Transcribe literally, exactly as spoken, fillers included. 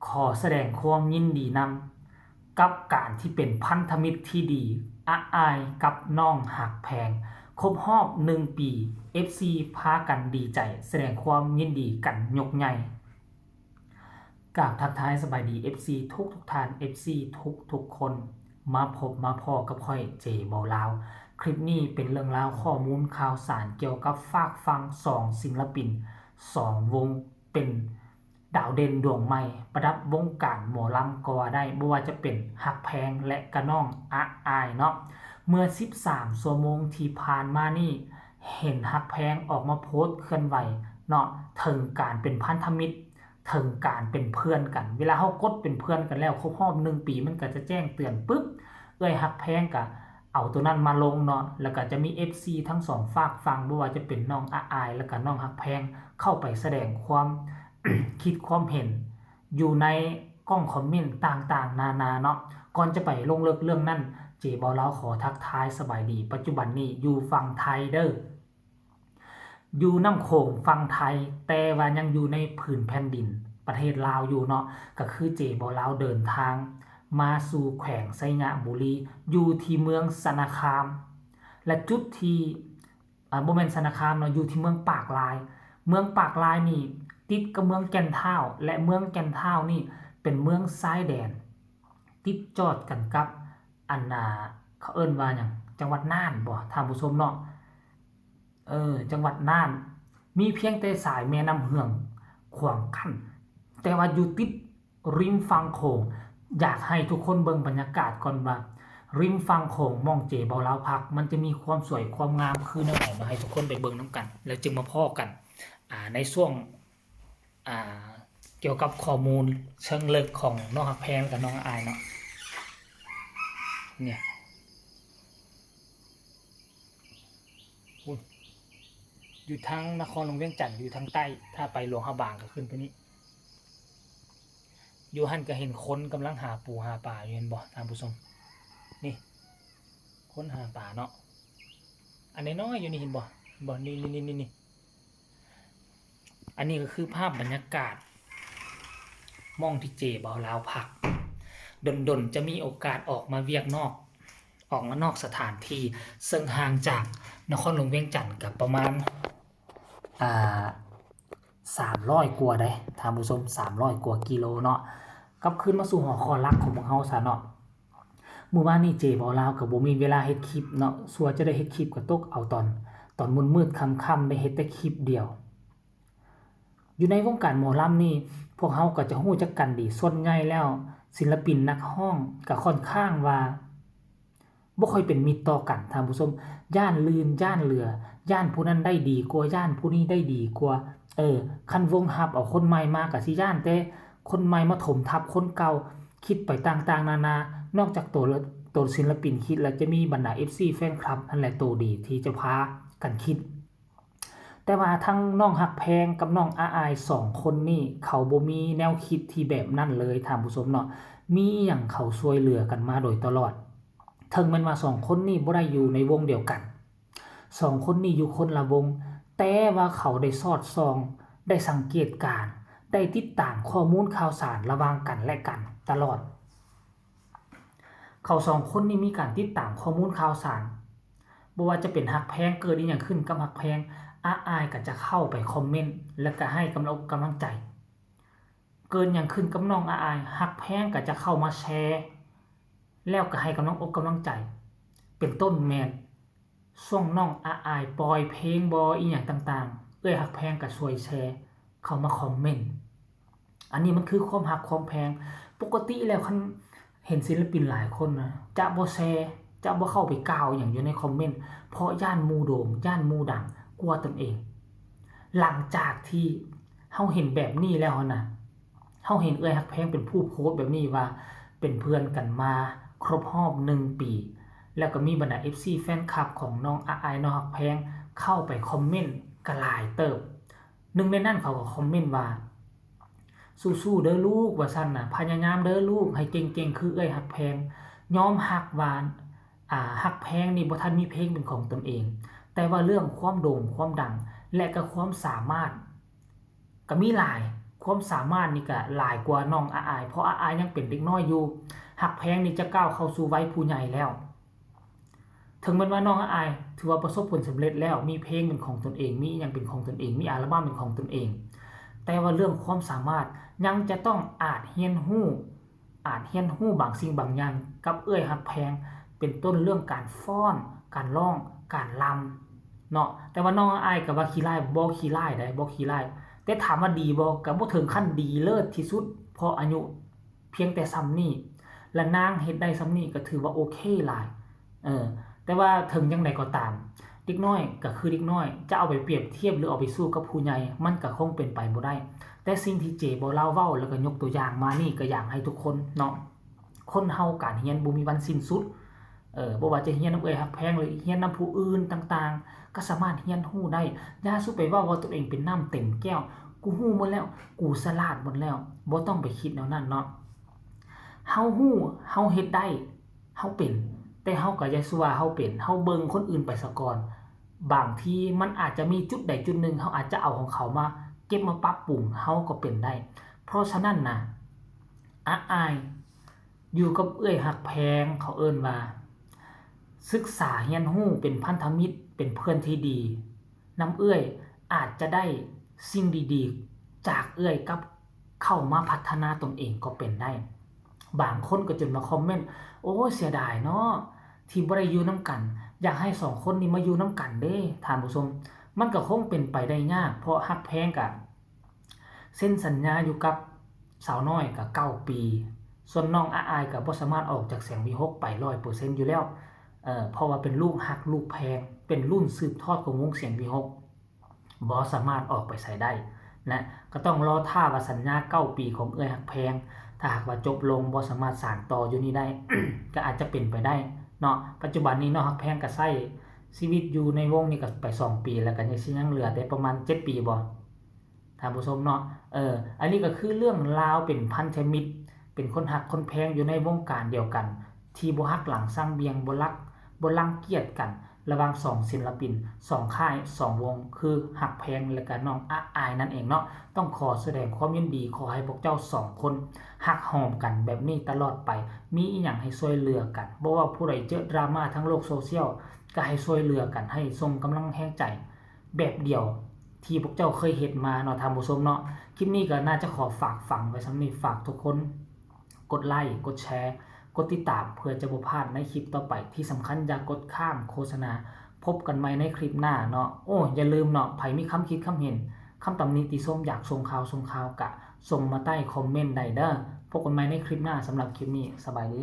ขอแสดงความยินดีนำกับการที่เป็นพันธมิตรที่ดี อาอ้ายกับน้องฮักแพง ครบฮอบหนึ่งปี เอฟซี พากันดีใจ แสดงความยินดีกันยกใหญ่ กราบทักทายสบายดี เอฟซี ทุกทุกท่าน เอฟซี ทุกทุกคน มาพบมาพ้อกับข้อย เจ เบาลาว คลิปนี้เป็นเรื่องราวข้อมูลข่าวสารเกี่ยวกับฝากฝั่งสองศิลปิน สองวง เป็นดาวเด่นดวงใหม่ ประดับวงการหมอลำก็ว่าได้ บ่ว่าจะเป็นฮักแพงและกะน้องอาอ้ายเนาะ เมื่อ สิบสาม ชั่วโมงที่ผ่านมานี่ เห็นฮักแพงออกมาโพสต์เคลื่อนไหวเนาะ เถิงการเป็นพันธมิตร เถิงการเป็นเพื่อนกัน เวลาเฮากดเป็นเพื่อนกันแล้ว ครบฮอบหนึ่งปี มันก็จะแจ้งเตือนปึ๊บ เอื้อยฮักแพงก็เอาตัวนั้นมาลงเนาะ แล้วก็จะมี เอฟซี ทั้งสองฝากฝั่ง บ่ว่าจะเป็นน้องอาอ้าย แล้วก็น้องฮักแพง เข้าไปแสดงความ คิดความเห็น อยู่ในกล่องคอมเมนต์ต่างๆ นานาเนาะ ก่อนจะไปลงลึกเรื่องนั้น เจ เบาลาวขอทักทายสบายดี ปัจจุบันนี้อยู่ฝั่งไทยเด้อ อยู่น้ำโขงฝั่งไทย แต่ว่ายังอยู่ในผืนแผ่นดินประเทศลาวอยู่เนาะ ก็คือ เจ เบาลาวเดินทางมาสู่แขวงไชยบุรี อยู่ที่เมืองชนะคาม และจุดที่ อ่า บ่แม่นชนะคามเนาะ อยู่ที่เมืองปากลาย เมืองปากลายนี่ติดกับเมืองแก่นเฒ่า และเมืองแก่นเฒ่านี่เป็นเมืองชายแดน ติดจอดกันกับ อันน่ะ เขาเอิ้นว่าหยัง จังหวัดน่านบ่ ท่านผู้ชมเนาะ เออ จังหวัดน่าน มีเพียงแต่สายแม่น้ำเฮืองขวางกั้น แต่ว่าอยู่ติดริมฝั่งโขง อยากให้ทุกคนเบิ่งบรรยากาศก่อนว่า ริมฝั่งโขงหม่อง เจ เบาลาวพัก มันจะมีความสวยความงามคือแนวใด มาให้ทุกคนไปเบิ่งนำกัน แล้วจึงมาพ้อกัน อ่า ในช่วง อ่า เกี่ยวกับข้อมูลเชิงลึกของน้องฮักแพงกับน้องอาอ้ายเนาะ เนี่ย อุ๊ย อยู่ทางนครหลวงเวียงจันทน์ อยู่ทางใต้ ถ้าไปหลวงพระบางก็ขึ้นไปนี่ อยู่หั่นก็เห็นคนกำลังหาปูหาปลาอยู่ เห็นบ่ ท่านผู้ชม นี่ คนหาปลาเนาะ อันน้อยๆอยู่นี่ เห็นบ่ เห็นบ่ นี่ นี่ นี่ นี่ นี่ อันนี้ก็คือภาพบรรยากาศหม่องที่ เจ เบาลาวพัก ดนๆจะมีโอกาสออกมาเวียกนอก ออกมานอกสถานที่ ซึ่งห่างจากนครหลวงเวียงจันทน์กับประมาณ อ่า สามร้อยกว่าได้ ท่านผู้ชม สามร้อยกว่ากิโลเนาะ กลับคืนมาสู่หัวข้อหลักของพวกเฮาซะเนาะ มื้อวานนี้ เจ เบาลาวก็บ่มีเวลาเฮ็ดคลิปเนาะ ส่วนจะได้เฮ็ดคลิปก็ตกเอาตอน ตอนมืดๆค่ำๆ ได้เฮ็ดแต่คลิปเดียว อยู่ในวงการหมอลำนี่ พวกเฮาก็จะรู้จักกันดี ส่วนใหญ่แล้ว ศิลปินนักร้องก็ค่อนข้างว่า บ่ค่อยเป็นมิตรต่อกัน ท่านผู้ชม ย้านลื่น ย้านเหลือ ย้านผู้นั้นได้ดีกว่า ย้านผู้นี้ได้ดีกว่า เออ คันวงฮับเอาคนใหม่มาก็สิย้านแต่คนใหม่มาถมทับคนเก่า คิดไปต่างๆนานา นอกจากตัวละ ตัวศิลปินคิดแล้ว จะมีบรรดา เอฟซี แฟนคลับนั่นแหละตัวดีที่จะพากันคิด แต่ว่าทั้งน้องฮักแพงกับน้องอาอ้ายสองคนนี่ เขาบ่มีแนวคิดที่แบบนั้นเลย ท่านผู้ชมเนาะ มีหยังเขาช่วยเหลือกันมาโดยตลอด ถึงแม้นว่าสองคนนี่บ่ได้อยู่ในวงเดียวกัน สองคนนี่อยู่คนละวง แต่ว่าเขาได้สอดส่อง ได้สังเกตการณ์ ได้ติดตามข้อมูลข่าวสารระหว่างกันและกันตลอด เขาสองคนนี่มีการติดตามข้อมูลข่าวสาร บ่ว่าจะเป็นฮักแพง เกิดอีหยังขึ้นกับฮักแพง อาอ้ายก็จะเข้าไปคอมเมนต์ และก็ให้กำลังอกกำลังใจ เกิดหยังขึ้นกับน้องอาอ้าย ฮักแพงก็จะเข้ามาแชร์ แล้วก็ให้กำลังอกกำลังใจ เป็นต้นแม่น ช่วงน้องอาอ้ายปล่อยเพลงบ่ อีหยังต่างๆ เอื้อยฮักแพงก็ช่วยแชร์ เข้ามาคอมเมนต์ อันนี้มันคือความฮักความแพง ปกติแล้วคันเห็นศิลปินหลายคนนะ จะบ่แชร์ จะบ่เข้าไปกล่าวหยังอยู่ในคอมเมนต์ เพราะย้านหมู่โด่ง ย้านหมู่ดังกว่าตนเอง หลังจากที่เฮาเห็นแบบนี้แล้วหั้นนะ เฮาเห็นเอื้อยฮักแพงเป็นผู้โพสต์แบบนี้ว่า เป็นเพื่อนกันมาครบฮอบหนึ่งปี แล้วก็มีบรรดา เอฟซี แฟนคลับของน้องอาอ้าย น้องฮักแพง เข้าไปคอมเมนต์ก็หลายเติบ หนึ่งในนั้นเขาก็คอมเมนต์ว่า สู้ๆเด้อลูก ว่าซั่นนะ พยายามเด้อลูก ให้เก่งๆคือเอื้อยฮักแพง ยอมรับว่า อ่า ฮักแพงนี่บ่ทันมีเพลงเป็นของตนเอง แต่ว่าเรื่องความโด่งความดัง และก็ความสามารถ ก็มีหลาย ค ความสามารถนี่ก็หลายกว่าน้องอาอาย เพราะอาอายยังเป็นเด็กน้อยอยู่ ฮักแพงนี่จะก้าวเข้าสู่วัยผู้ใหญ่แล้ว ถึงแม้ว่าน้องอาอายถือว่าประสบผลสำเร็จแล้ว มีเพลงเป็นของตนเอง มีอหย่างเป็นของตนเอง มีอัลบั้มเป็นของตนเอง แต่ว่าเรื่องความสามารถยังจะต้องอาจเรียนรู้ อาจเรียนรู้บางสิ่งบางอย่างกับเอื้อยฮักแพง เป็นต้นเรื่องการฟ้อน การร้อง การรำเนาะ แต่ว่าน้องอาอายก็ว่าขี้ร้าย บ่ขี้ร้ายใด บ่ขี้ร้าย แต่ถามว่าดีบ่ ก็บ่ถึงขั้นดีเลิศที่สุด เพราะอายุเพียงแต่ส่ำนี้ และนางเฮ็ดได้ส่ำนี้ก็ถือว่าโอเคหลาย เออ แต่ว่าถึงจั่งใดก็ตาม เด็กน้อยก็คือเด็กน้อย จะเอาไปเปรียบเทียบหรือเอาไปสู้กับผู้ใหญ่ มันก็คงเป็นไปบ่ได้ แต่สิ่งที่เจบ่าวลาวเว้า แล้วก็ยกตัวอย่างมานี่ก็อยากให้ทุกคนเนาะ คนเฮาการเรียนบ่มีวันสิ้นสุด เออ บ่ว่าจะเรียนนำเอื้อยฮักแพง หรือเรียนนำผู้อื่นต่างๆ ก็สามารถเรียนรู้ได้ อย่าสู่ไปเว้าว่าตนเองเป็นน้ำเต็มแก้ว กูรู้หมดแล้ว กูฉลาดหมดแล้ว บ่ต้องไปคิดแนวนั้นเนาะ เฮารู้ เฮาเฮ็ดได้ เฮาเป็น แต่เฮาก็อย่าสู่ว่าเฮาเป็น เฮาเบิ่งคนอื่นไปซะก่อน บางทีมันอาจจะมีจุดใดจุดหนึ่ง เฮาอาจจะเอาของเขามาเก็บมาปรับปรุง เฮาก็เป็นได้ เพราะฉะนั้นนะ อาอาย อยู่กับเอื้อยฮักแพง เขาเอิ้นว่า ศึกษาเรียนรู้เป็นพันธมิตร เป็นเพื่อนที่ดี นำเอื้อย อาจจะได้สิ่งดีๆ จากเอื้อยกลับเข้ามาพัฒนาตนเองก็เป็นได้ บางคนก็จนมาคอมเมนต์ โอ้ย เสียดายเนาะ ที่บ่ได้อยู่นำกัน อยากให้สองคนนี้มาอยู่นำกันเด้ ท่านผู้ชม มันก็คงเป็นไปได้ยาก เพราะฮักแพงกะเซ็นสัญญาอยู่กับสาวน้อยกะเก้าปี ส่วนน้องอาอายกะบ่สามารถออกจากเสียงวีหกไปร้อยเปอร์เซ็นต์อยู่แล้ว เอ่อ เพราะว่าเป็นลูกฮักลูกแพง เป็นรุ่นสืบทอดของวงเสียงวีหก บ่สามารถออกไปไสได้นะ ก็ต้องรอท่าว่าสัญญาเก้าปีของเอื้อยฮักแพง ถ้าหากว่าจบลง บ่สามารถสานต่ออยู่นี่ได้ ก็อาจจะเป็นไปได้เนาะ ปัจจุบันนี้น้องฮักแพงก็ใช้ชีวิตอยู่ในวงนี้ก็ไปสองปีแล้ว ก็ยังสิยังเหลือแต่ประมาณเจ็ดปีบ่ ท่านผู้ชมเนาะ เออ อันนี้ก็คือเรื่องราวเป็นพันธมิตร เป็นคนฮักคนแพงอยู่ในวงการเดียวกัน ที่บ่หักหลังชังเบี่ยง บ่รัก บ่รังเกียจกัน ระหว่างสองศิลปิน สองค่าย สองวง คือฮักแพงและก็น้องอาอายนั่นเองเนาะ ต้องขอแสดงความยินดี ขอให้พวกเจ้าสองคนฮักหอมกันแบบนี้ตลอดไป มีอิหยังให้ช่วยเหลือกัน บ่ว่าผู้ใดเจอดราม่าทางโลกโซเชียล ก็ให้ช่วยเหลือกัน ให้ส่งกำลังแฮงใจแบบเดียวที่พวกเจ้าเคยเฮ็ดมาเนาะ ท่านผู้ชมเนาะ คลิปนี้ก็น่าจะขอฝากฝังไว้ส่ำนี้ ฝากทุกคนกดไลค์ กดแชร์ กดติดตาม เพื่อจะบ่พลาดในคลิปต่อไป ที่สำคัญอย่ากดข้ามโฆษณา พบกันใหม่ในคลิปหน้าเนาะ โอ้ อย่าลืมเนาะ ไผมีคำคิดคำเห็น คำตำหนิติชม อยากส่งข่าวส่งข่าวกะส่งมาใต้คอมเมนต์ได้เด้อ พบกันใหม่ในคลิปหน้า สำหรับคลิปนี้ สบายดี